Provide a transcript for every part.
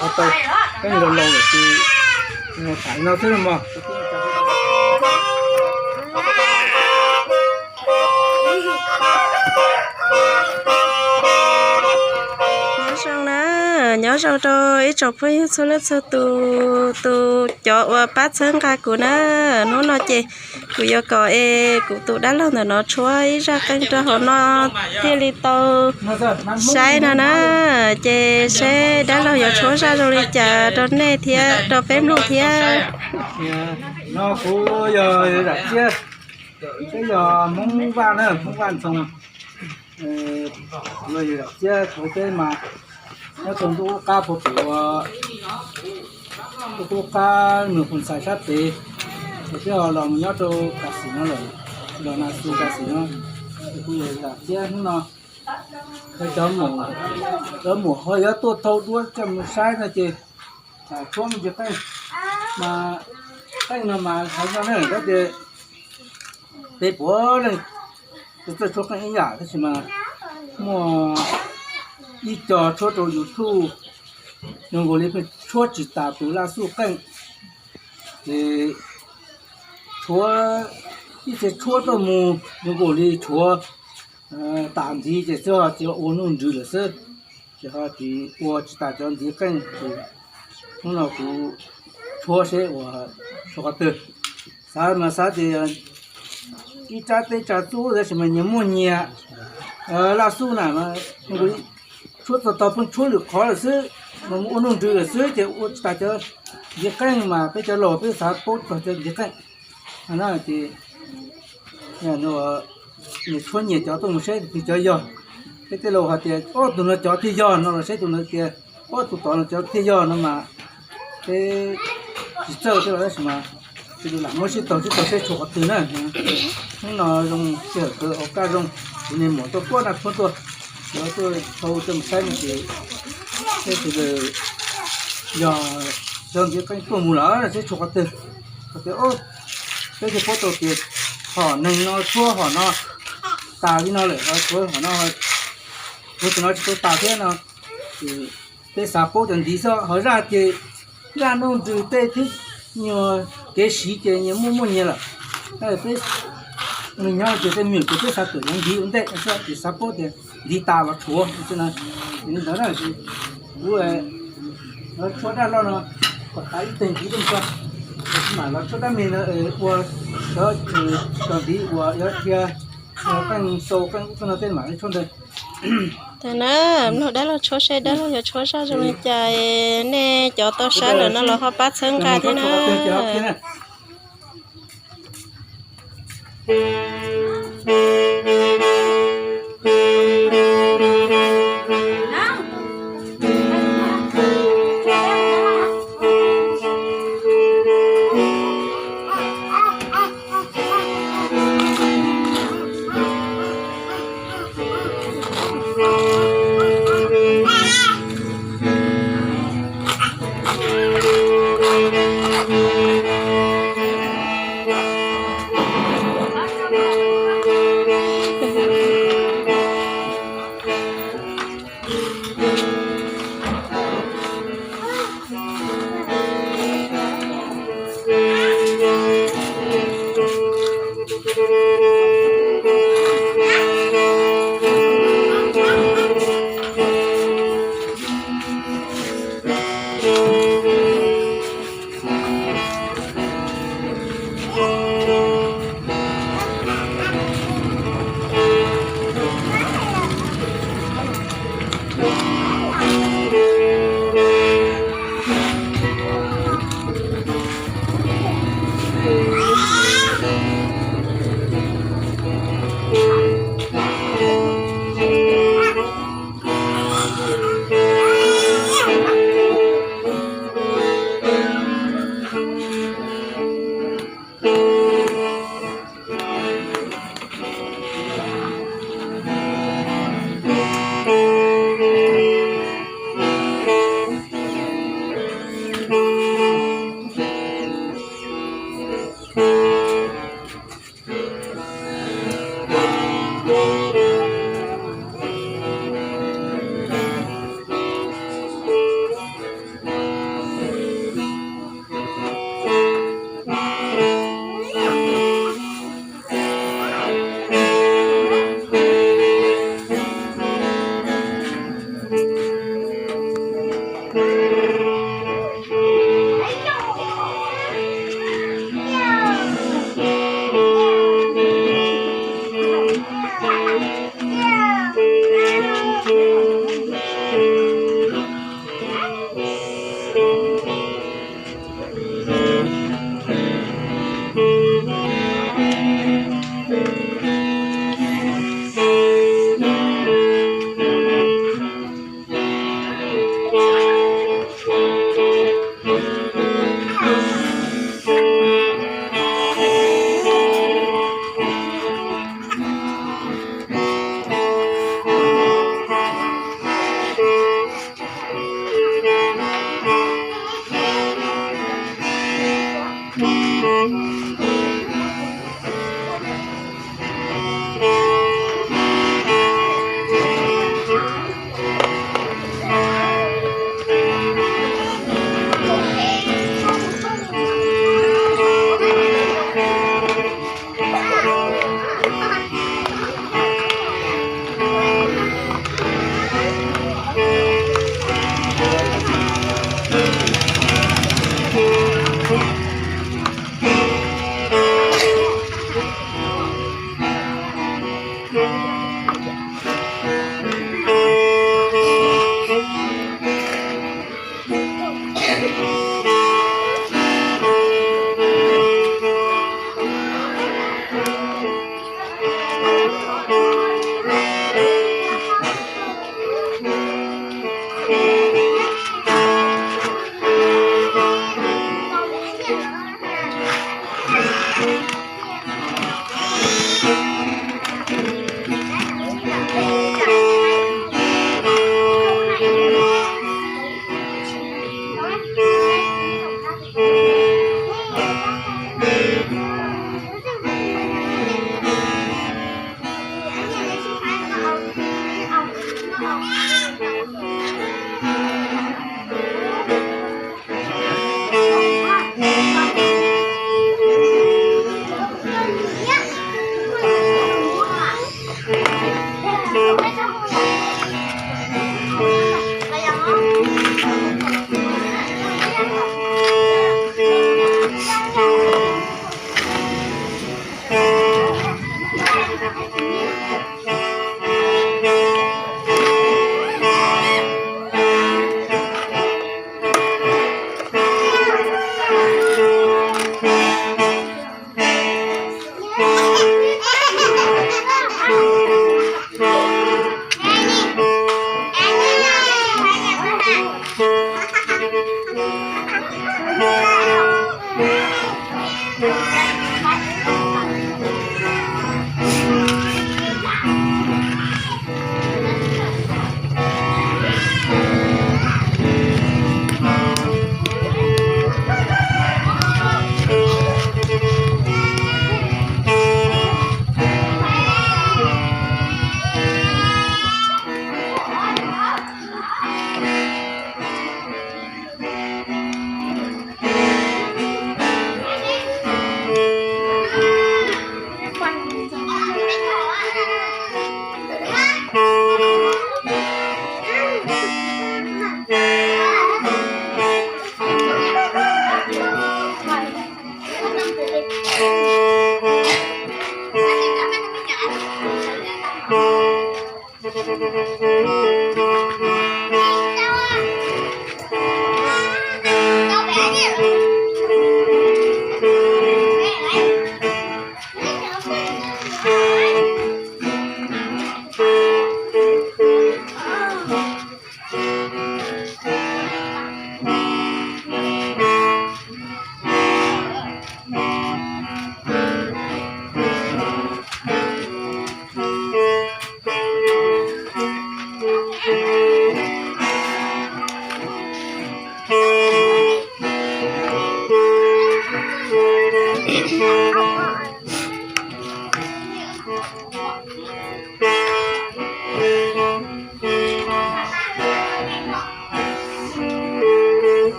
Ho tau, peb laus laus lawm ces tham li no xwb mog. Nyob zoo na, nyob zoo rau ib tsoom phooj ywg txhua leej txhua tus, tus cov uas pab txhawb nqa kuv na. Hnub no ces kuv yuav kom es kuv tus dab laug ntawm no tshuab ib zaj qeej rau hauv no thiaj li tau saib no na. Ces seb dab laug yuav tshuab zaj zoo li cas rau nej thiab rau peb mloog thiab. No kuv yog Zam Txiab, peb yog Hmoob Vaj na, Hmoob Vaj Ntxhoo. Kuv yog Zam Txiab, kuv peb mas nyob rau ntuj qub qab puag pem, ntuj qub qab nws qus ntxhais sab pem, ces peb ho los mus nyob rau Kav Xim no lawm, los Nas Xus Kav Xim no. Kuv yog Zam Txiab, hnub no cov muam, cov muam ho yuav tuaj thauj duab coj mus saib no ces tshuab me ntsis qeej, mas qeej no mas hais no ne, koj tias peb puav leej txawj tshuab qeej ib yam, tab sis mas muaj ib co tshuab rau YouTube, zoo nkaus li pheej tshuab tsis tas tus laj xuj qeej, ces tshuab, ib txhia tshuab tuaj mus zoo nkaus li tshuav tas ntxiv ces twb ho tsis ua nuj nrws lawm xwb, ces ho tsis ua tsis tas cov ntxiv qeej ces hnub no kuv tshuab seb ua tshuab qhov twg. Xav mas xav tias ib tsab teb tsab txuj tab sis mas nyias muaj nyias, laj xuj na, tshuab txog tog pheej tshuab lwm qhov lawm xwb, mas mus ua nuj nrws lawm xwb ces ua tsis tas cov ntxiv qeej, mas peb cov laus peb xav paub txog cov ntxiv qeej. Ces nws tshuab nyias cov tuaj mus saib twg cov yog. Peb tej laus hais tias ob tug no cov thiaj yog no los saib tus ntawd tias ob tug tod no cov thiaj yog no mas peb tsis txawj tej los tab sis mas lam muab sib tog sib tog saib tshuav qhov twg na. Hnub no zoo sij hawm kawg, ua kaj zoo, kuv niag muam tuaj kuaj naj tshuab tuaj, tuaj thauj coj mus saib no ces seb tus yog cov ntxiv qeej tuaj mus lawm saib tshuav qhov twg. Tias peb thiaj paub tau tias hom neeg no tshuab hom no tas li no lawm, tshuav hom no, tshuav tus no tsis tau tas thiab no. Peb xav paub cov ntxiv xwb, ho zaj ces zaj nuj nrws tej thiab nyuag kev siv ces nyias muaj muaj nyias lawm. Peb nyob ces tej me nyuam ces peb xav kom nyias ntxiv ua ntej xwb ces xav paub tias ntxiv tas los tshuav li ntawd na. Kuv los tshuab dab loj no kom tas ib teg ntxiv tej tso, mam los tshuab dab me no ua cov ntxiv uas yuav dhia qeej xau qeej ub no tej mam li tshuab ntawd. Tag na, mloog dab laug tshuab seb dab laug yuav tshuab zaj zoo li cas, nej cov tau saib lawm no los ho pab txhawb nqa thiab na.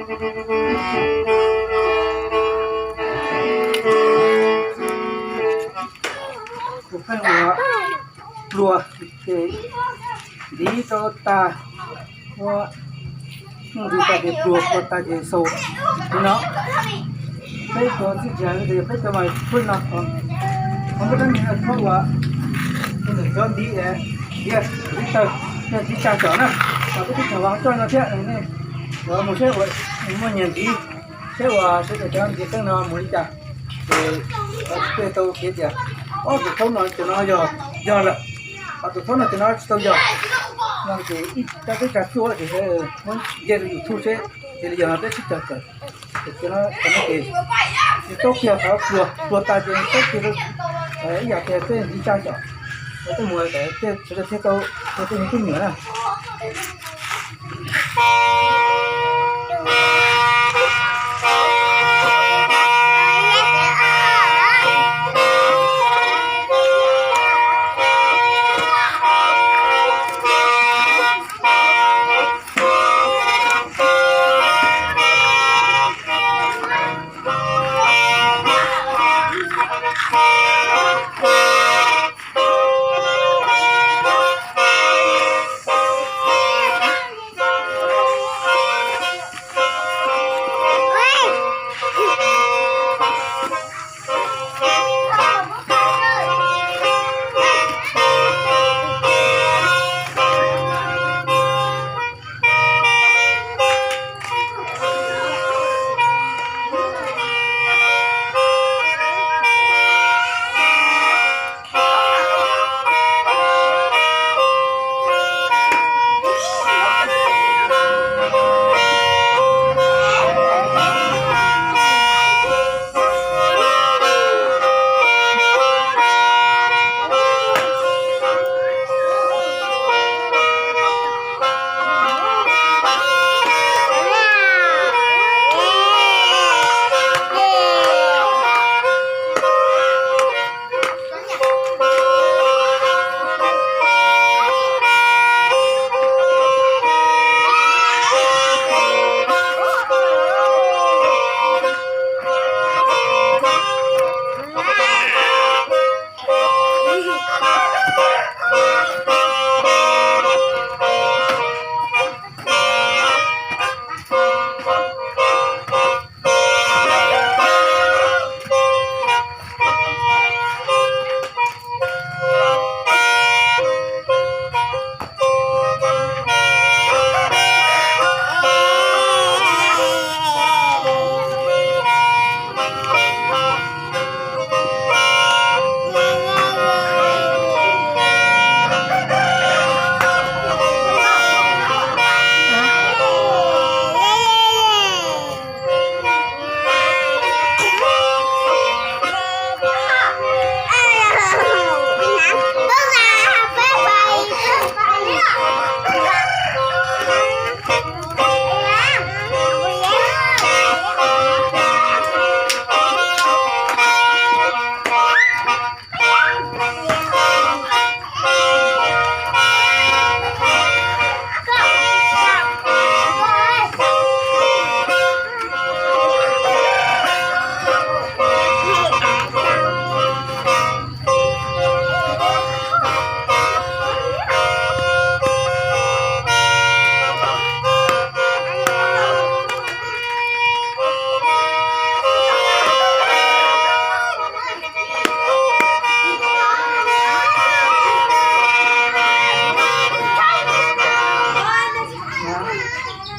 Kuv pheej ua pluas ces ntiv rau tag, ua ntiv tag ces pluas, pluas tag ces xaus li no. Peb cov txij ntiag ces peb cov mas pheej no. Qhov muaj dab neeg no txhob ua, nws cov ntiv, ntiv tawg, ntiv tsa cov na, peb tib tug vas coj no thiab nej, mus seb ua, muaj nyias ntiv, seb ua seb cov ntiv qeej no mus li cas. Ces tau kev tias ob tus thaub no cov no yog, yog lawm, ho tus thaub no cov no tsis tau yog. No ces ib rab teb tsa tsuaj ces muab nce rau YouTube seb cia li yog no peb sib cog kawm. Ces cov no ces nws tau kiag qhov pluas, pluas tas ces nws tau kiag ib yam tias tej ntiv tsa xyom, tej mus tej sawv daws thiaj tau, tej me tub me nyuam na.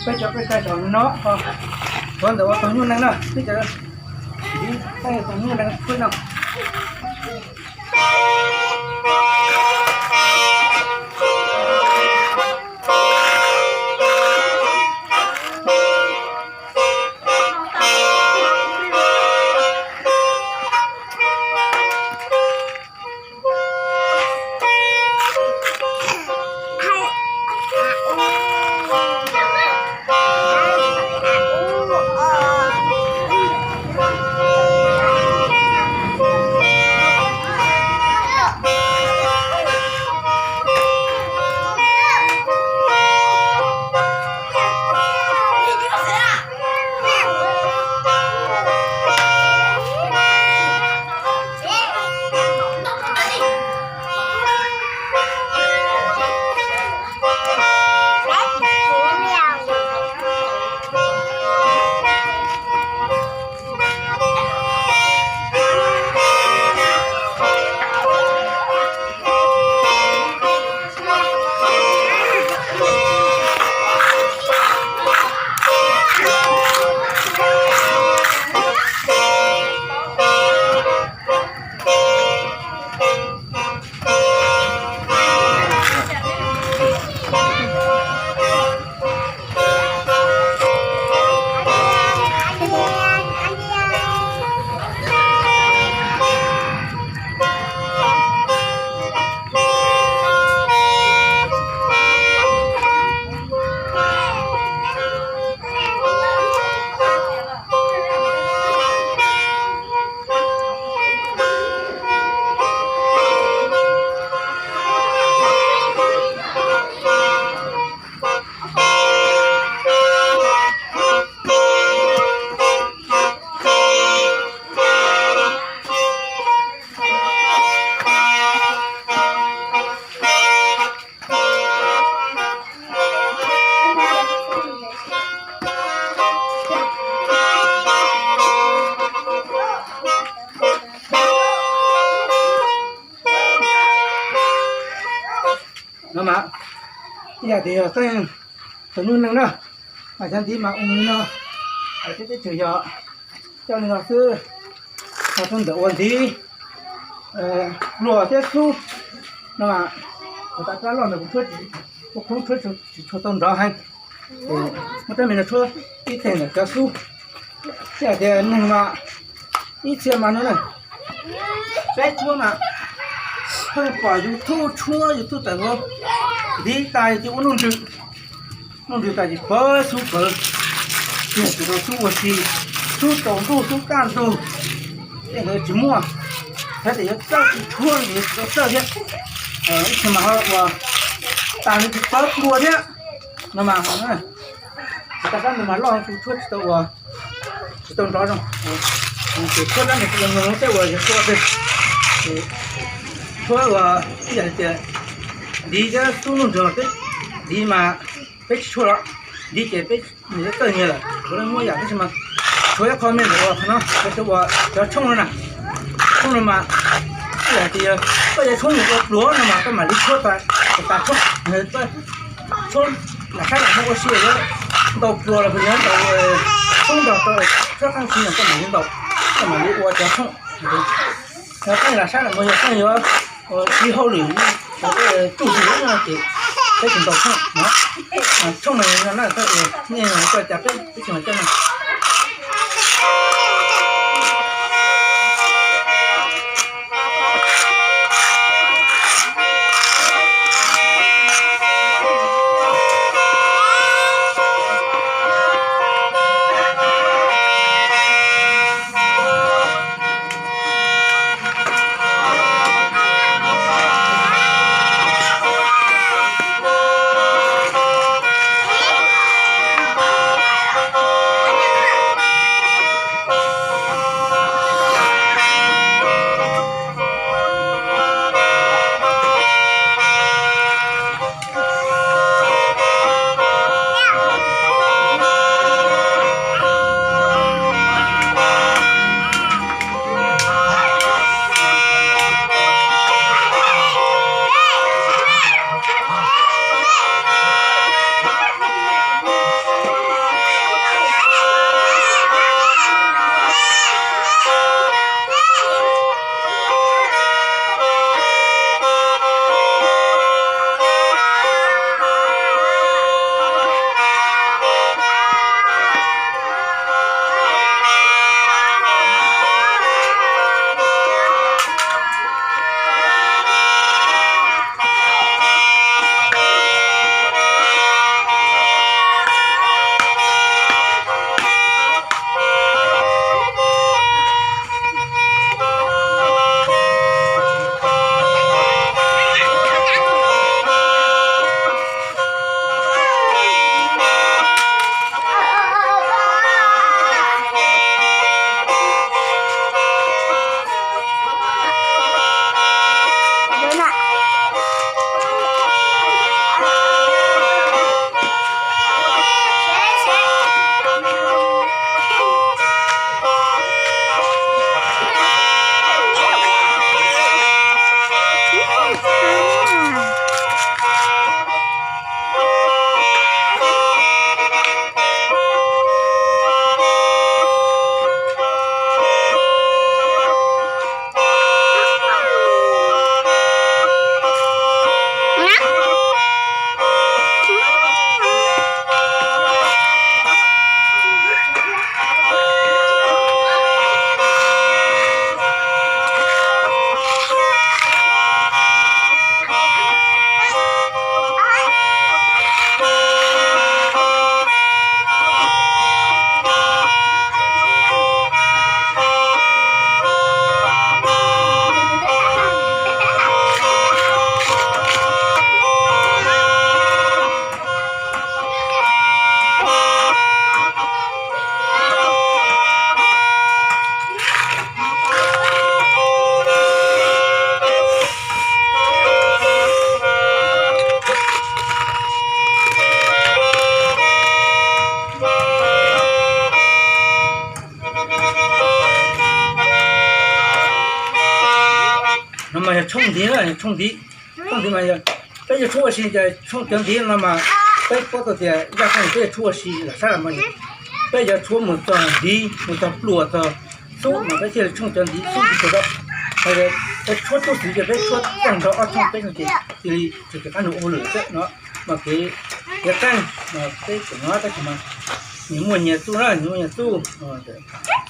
Peb cov peb cov no, tuav ntawm ua tus nyuj nees na, peb cov, peb tus nyuj nees peb no. Ib yam tias yog tej tus nyuj neeg na, mas cov ntiv mas ua li no, peb teb chaws yog coj li no xwb. Ho rau ntawm uas ntiv pluas thiab xub no mas, kuv tas rab loj ntawd kuv tshuab, kuv tshuab tsis tshua tau nrov heev. Muab rab me no tshuab ib teg ntawm cov xub. Ib yam tias neeg mas ib txhia mas no na, peb tshuab mas pheej pom YouTube tshuab YouTube tawm ntawd, ntiv tas ces ua nuj ntsws, nuj ntsws tas ces pawv xub pawv, tiag tsis tau xub ua si, xub tsaus ntuj xub kaj ntug, tej ntawd tsis muaj. Yog tias yuav txawj tsis tshuab ces tsis tau txawj thiab. Ib txhia mas ho ua tas nws tsis pawv plua thiab no mas, kuv tas rab ntawd mas loj kuv tshuab tsis tau ua, tsis tau nrov zoo. Ces tshuab rab ntawd los tej uas yog tshuab, tshuab uas ib yam li tias ntiv thiab xub nuj ntsws, peb ntiv mas peb tsis tshuab los, ntiv ces peb nws yuav txawj nyias lawm, kuv muab yam tab sis mas tshuav ib qho me ntawm uas qhov no, cov tshooj no na, tshooj no mas ib yam tias koj yuav tshooj nws ua pluas no mas koj mam li tshuab tas, tas tshooj, tshuab lam saib lam muaj ua si yuav ntau pluas los puas yuav ntau, tshooj ntau rau tshuab qeej si no koj mam li ntau, koj mam li ua cov tshooj. Yog pheej lam saib lam muaj, yog pheej yuav ua ib hauj lwm, yog peb tsuj tus no ces peb tsis ntau tshooj no. Tshooj no yog no na, nej koj cas peb peb tsis mas coj no. No mas yog tshooj ntiv na, yog tshooj ntiv. Tshooj ntiv mas yog Peb yuav tshuab ua si ces tshooj cov ntiv no mas peb paub tau tias zaj koob peb yuav tshuab ua si los sab los mas peb yuav tshuab mus txog ntiv mus txog pluas txog xub mas peb thiaj li tshooj cov ntiv xub tsis tau. Peb tshuab tub txwv ces peb tshuab tag nrho ob tshooj peb no ces cia li tsis qab nug ua hauj lwm xwb no. Mas kev, kev qeej mas peb tseem no tab sis mas nyias muaj nyias txuj na, nyias muaj nyias txuj.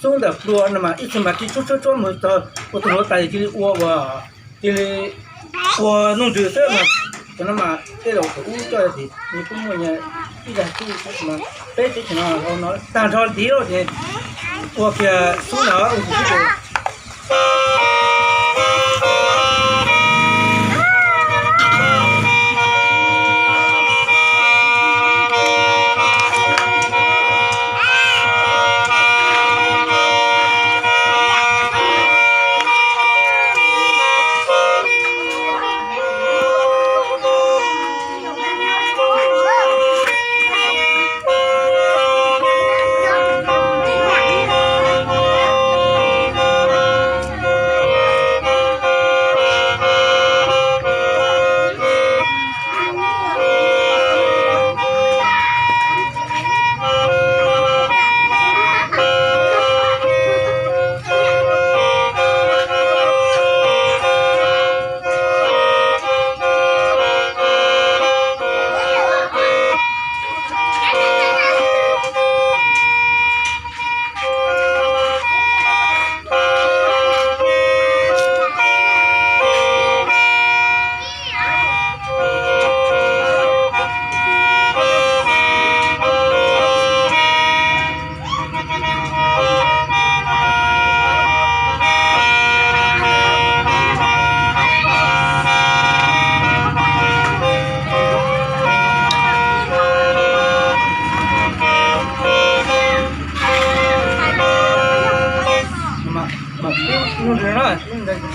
Xub ntawm pluas no mas ib txhia mas cia tshuab tshuab tshuab mus txog ua tus hluav taws cia li ua ua cia li ua nuj nrws xwb mas. Cov no mas tej laus thaum ub coj ces nws kuj muaj nyias ib zaj txuj tab sis mas peb teb chaws no tag nrho ntiv lawm ces ua kiag xub no ua tus xub ces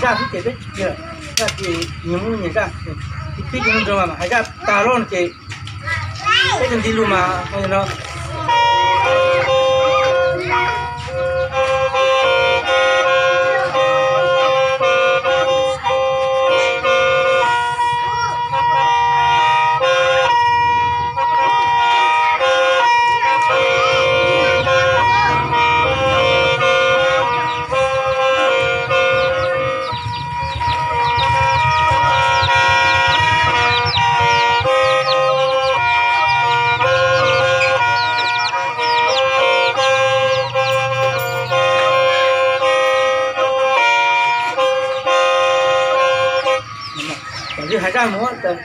Zaj xwb ces peb tsis kiag, zaj ces nyias muaj nyias zaj, pib tus nuj nrog mas hais zaj tas lawm no ces peb tsis nti lus mas no. Hais zaj mus, peb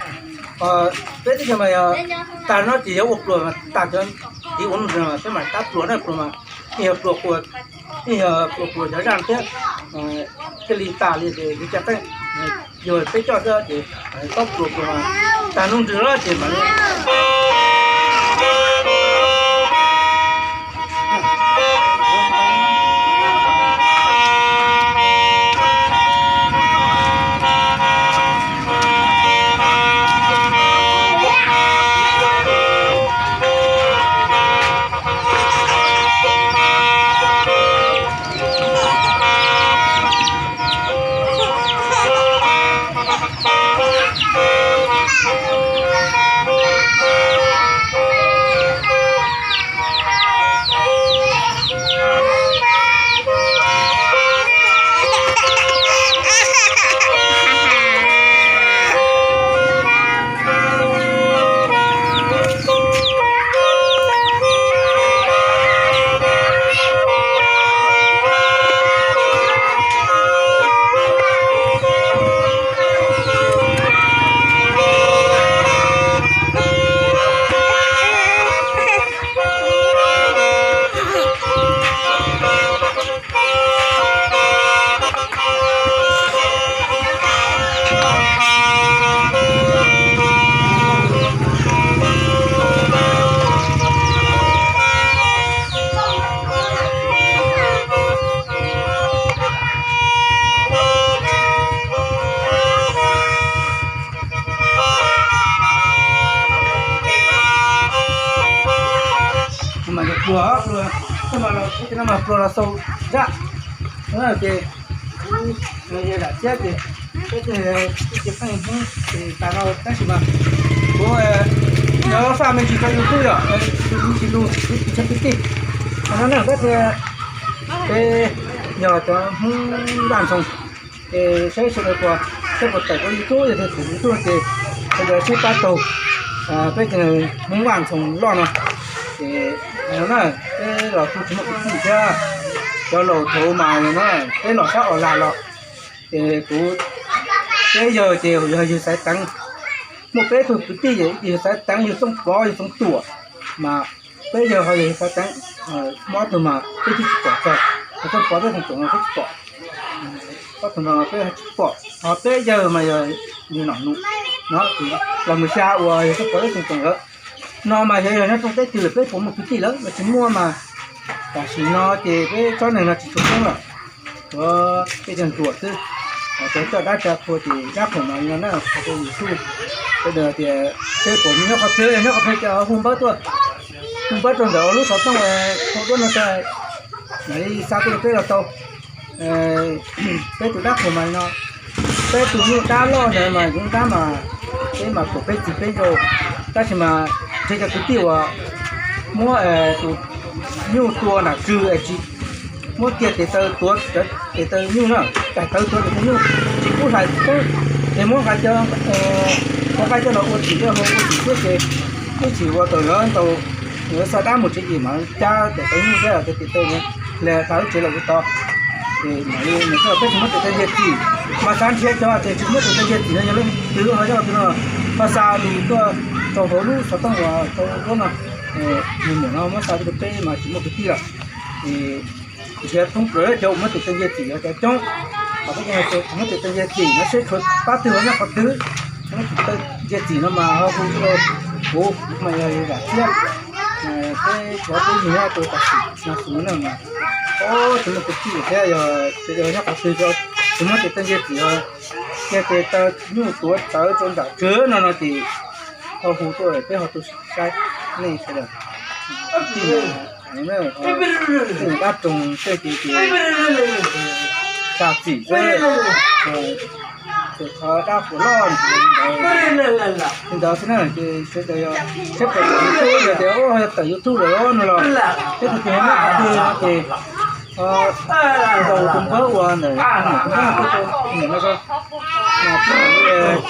teb chaws mas yog tas no ces yog ua pluas mas tas cov ntiv ua nuj nrog mas peb mam tab pluas na, pluas mas yeej yog pluas quas, yeej yog pluas quas cov zaj thiab, thiaj li tas li ces li caj qeej, yog peb coj xwb ces tau pluas quas mas tas nuj nrog lawm ces mam li Pluas, pluas, pluas los xaus zaj ces, zam thiab ces Peb tsis tau Hmoob tas no tab sis mas kuv nyob faj me ntsis rau YouTube yom, tsis lus kuv tsis tshua kwv tij. No na peb tias peb yog cov Hmoob Vaj Ntxhoo, ces saib sawv daws puas, saib puas tawm rau YouTube, yog tias tawm YouTube ces sawv daws sib pab taug peb cov Hmoob Vaj Ntxhoo loj no. Ces no na, peb los kuj tsis muaj kwv tij thiab, cov laus thaud mas no na, peb los sab Os Las los, ces kuv, peb yawg ces yog yawg Xaiv Teev, muaj peb tug kwv tij, yawg Xaiv Teev, yawg Tooj Pov, yawg Tooj Tuam, mas peb yawg ho yog yawg Xaiv Teev, mob tug mas peb twb tsis pom txog, yawg Tooj Pov peb Tooj Tuam no peb tsis pom, ob tug no peb tsis pom, ho peb yawg mas yog yawg Nom Num no, los mus xya uas yawg Tooj Pov peb Tooj Tuam lawm. No mas yog yog nyob rau teb twg lawm peb puas muaj kwv tij lawm los tsis muaj mas, tam sim no ces peb tsob neeg no tsis tshua coob lawm, tshuav peb cov ntsuam xwb, cov coj dab tsa qhua ces dab qhuas mas no na, qhov YouTube, sawv daws tias seb puas nyob qhov twg, yog nyob qhov twg ces hu npawb tuaj, hu npawb rau ntawm lub xov tooj hauv duab no, mam li xa tuaj rau peb los tau. Peb tus dab qhuas mas no, peb tus nyuj dab loj ntawd mas yog dab mas peb mas pom peb txiv peb nraug, tab sis mas ntshe cov kwv tij uas muab tus nyuj tua nram tswg es tsis muab kiag tes taw tuav, tes taw nyuj na, daim tawv tuav tes taw nyuj tsis pub hlais pub, ces muab nqa cov, ua nqaij coj los ua txim, ua txim xwb ces ib chim ua tau yuav ntau, yuav xa dab mus tsev ces mam cab tes taw nyuj thiab tes taw hle xa lub tsev los ua tau. Ces mam li nws peb tsis muab tes taw nce txim, mas xav nrhiav cov tias tsis muab tes taw nce txim no yog leej twg ho yog tus no, ho xa lus tuaj rau hauv lub xov tooj uas tau duab no, nws mus no muab xa tuaj rau peb mas tsis muaj kwv tij lawm. Nrhiav thoob plaws cov uas muab tes taw nce txim yog cov coob, ho peb cov tsis muab tes taw nce txim no seb tshuav pab twg los nyob qhov twg, muab tes taw nce txim no mas ho hu rau kuv mas yog yawg Vam Tsiab, peb tshuav peb yug nyob rau tam sim no xus na mas, tsis muaj kwv tij thiab yog sawv daws nyob qhov twg tsis muab tes taw nce txim, kiag tes taw nyuj tuav tawv rau nram tswg no no ces ho hu tuaj peb ho tuaj saib nej sawv daws. Tej dab roog tej ces tsa txim xwb, ces qhov dab qhuas loj li ntawd xwb na ces sawv daws yog saib pom YouTube yog tias yog tawm YouTube lawm no los peb tug tus ho muab qhov twg no ces ntaus tus npawb uas ntawm no,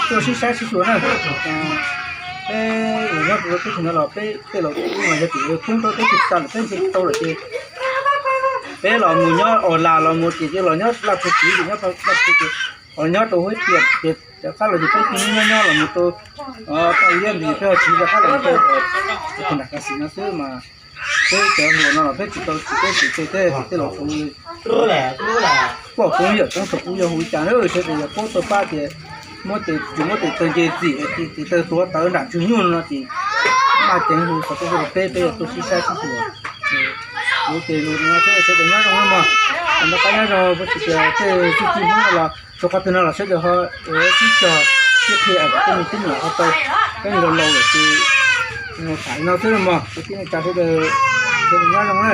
tuaj sib saib sib xyuas na. Peb los nyob rau teb chaws no los peb tej laus mas yog tias poob rau teb chaws tsa lawm peb nrhiav tsis tau lawm ces peb los mus nyob Os Las los mus ces los nyob Laj Phu Kiv ces nyob Laj Phu Kiv, los nyob rau Huab Tias ces rov qab los ces peb nyob nyob los mus rau Paj Liab ntawd peb ho tsiv rov qab los mus rau nram Kav Xim no xwb mas peb cov hluas no los peb tsis tau tsis peb tsis tej tej laus pom koob yawm koob saum kuv yog hu li cas na, sawv daws yog paub tau pab tias muab tes, tsis muab tes taw nce txim, tes taw tuav tawv nram tswg nyuj no ces maj ceev hu xov tooj tuaj rau peb, peb yuav tuaj sib saib sib xyuas. Kuv ces lus no xwb, sawv daws nyob zoo na mog, noj qab nyob zoo, puas tsis tias tej txuj ci Hmoob no los txog qhov twg no los sawv daws ho sib cog sib qhia kom tej me tub me nyuam ho tau, peb laus laus lawm ces tham li no xwb na mog, kwv tij neej tsa sawv daws, sawv daws nyob zoo na.